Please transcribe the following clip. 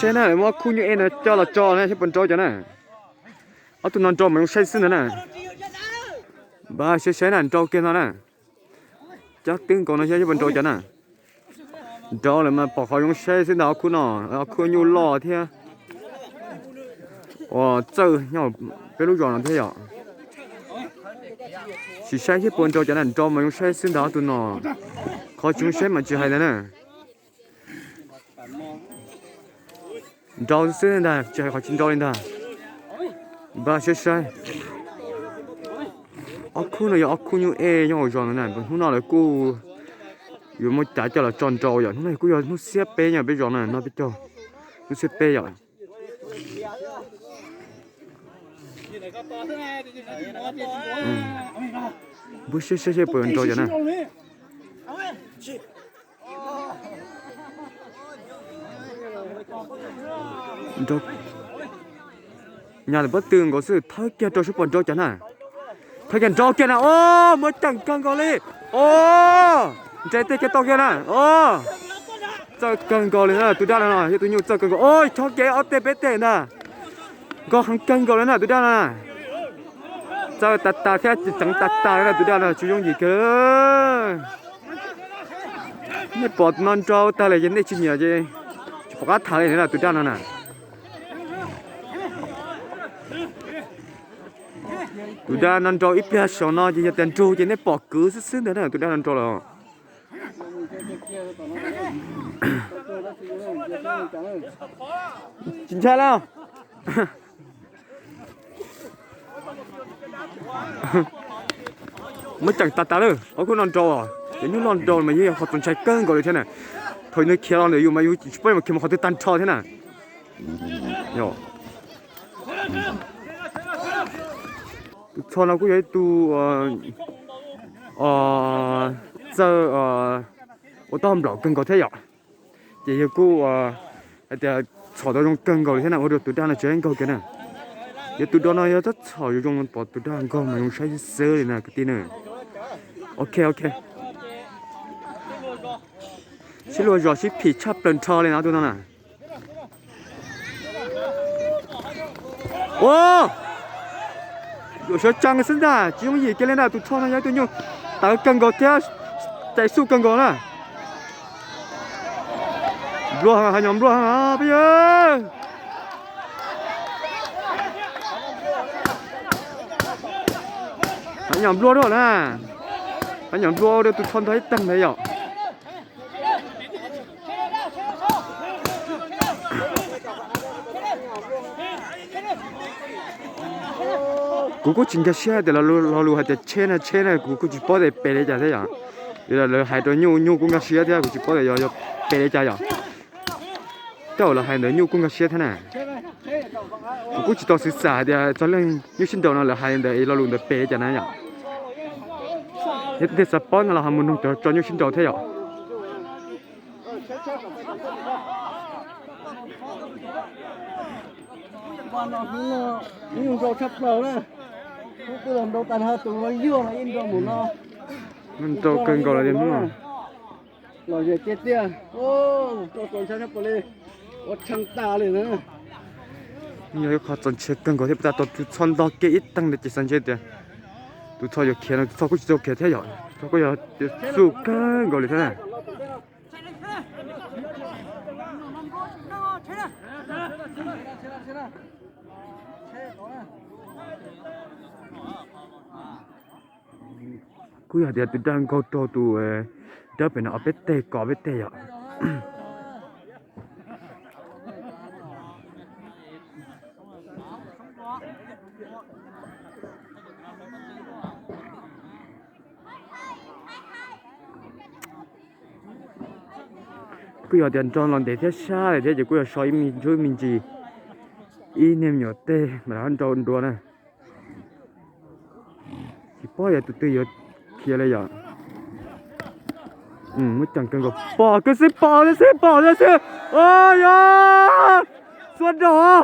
Saib na, muab khub nyuj ej no coj los tso na, saib puas nrau cov na. Ob tug no nrau mas zoo saib xwb ntag na. Npaj siab saib na, nrau kiag no na. Cov twb nkaus no saib puas nrau cov na. Nrau lawm mas pom qhov zoo saib xwb ntag, ob khub no, ob khub nyuj loj thiab uas txawj nyob peb lub zos no thiab yom. Sim saib thiab puas nrau cov na, nrau mas zoo saib xwb ntag ob tug no. Qhov tsis zoo saib mas tsis hais ntag na. Nrau xwb ntag, tsis hais qhov tsis nrau li ntag. Npaj siab saib. Ob khub no yog ob khub nyuj ej nyob hauv zos no na, hnub no lawv kuj yuav muab cav coj los tso nrau yom. Hnub no kuj yog hnub xiab peb nyob peb zos na, no peb caug hnub xiab peb yom. Npaj siab saib saib puas nrau cov na. Nyas lawm pob tw nkaus xwb, thawb kiag rau saib puas nrau cov na. Thawb kiag nrau kiag na, o, muaj ceem kawg nkaus li. O, nres tej kiag tau kiag na. O, txawj kawg nkaus li na, tus dab no yog tus nyuj txawj kawg nkaus. O, chob kev ob teg peb teg ntag. Nkauj heev kawg nkaus li na tus dab no. Txawj tas tas thiab tseev tas tas li na tus dab no, tsis yooj yim kiag. Nej pom no nrau tag lawm ces nej tsis nyiam ces tsis pom qab tham li na tus dab no na. Tus dab no nrau ib pliag saum no ces yog tias nrug ces nej pom kwv xwb xwb ntag na, tus dab no nrau los. Tsis ntshai lawm. Muab ceem tas tas lawm, ob khub no nrau, cov nyuj loj nrau mas yog qhov txaus ntshai kawg nkaus li thiab na. Thaum nws khiav los ntawm yus mas yus tsis paub yus khiav mus qhov twg tag nrho thiab na. Tus txho no kuj yog ib tug txawj ua tau nplaum kawg nkaus thiab yom. Ces yog kuj hais tias txhom tau zoo kawg nkaus li thiab na, ua rau tus dab no tsis nkaug kiag na. Yog tus dab no yog txhob txhom zoo zoo pom tus dab nkaug mas zoo saib xwb xwb li na kwv tij na. Ok ok. Sib luag zos sib phim tshaj plaws nrho li no tus no na. Ua, yuav sawv tsees xwb ntag, tsis yooj yim kiag li ntag, tus txho no yog ib tug nyuj tawv kawg nkaus thiab cais xuj kawg nkaus na. Nplua heev, hav nyom nplua heev peb yawg. Hav nyom nplua rau na, hav nyom nplua ua rau tus txho ntog ib teeg ntawd yom. Kuv kuj tsis nkag siab tias lo lus hais tias tsheb na tsheb na, kuv kuj tsis paub tias pem li cas thiab yom. Vim lawv hais rau nyuj, nyuj kuj nkag siab thiab, kuv tsis paub tias yog pem li cas yom. Tej zaum lawv hais ntawd nyuj kuj nkag siab thiab na. Kuv kuj tsis tau xav xav hais tias txog leej nyuj sib nraus no lawv hais ntawd lo lus ntawd pem li cas na yom. Yog tej xav paub no los ho mus nug cov tso nyuj sib nraus thiab yom. Nrau kawg nkaus los tias hnub no. Los ze tiag tiag, ua txaus ntshai li, ua tshee tas li na. Yog ib qho txaus ntshai kawg nkaus thiab, puas tas tau tus txho ntog kiag ib teeg ntawd ces xav ntshe tias tus txho yuav khiav no, tus txho kuj tsis tau khiav thiab yom, txho kuj yog xuj kawg nkaus li thiab na. Kuj yog tias tus dab nkaug raug tus dab pem no ob peb teg kov peb teg yom. Kuj yog tias nrog los ntev thiab sab lawm thiab ces kuj yog so ib me ntsuj me ntsis, ib niag me nyuam teg mam li nrau nrua na. Tsis paub yog tus twg yuav khiav li yom. Muab ceem kawg nkaus, pom kawg xwb, pom xwb, pom xwb. Yog xuab nrau.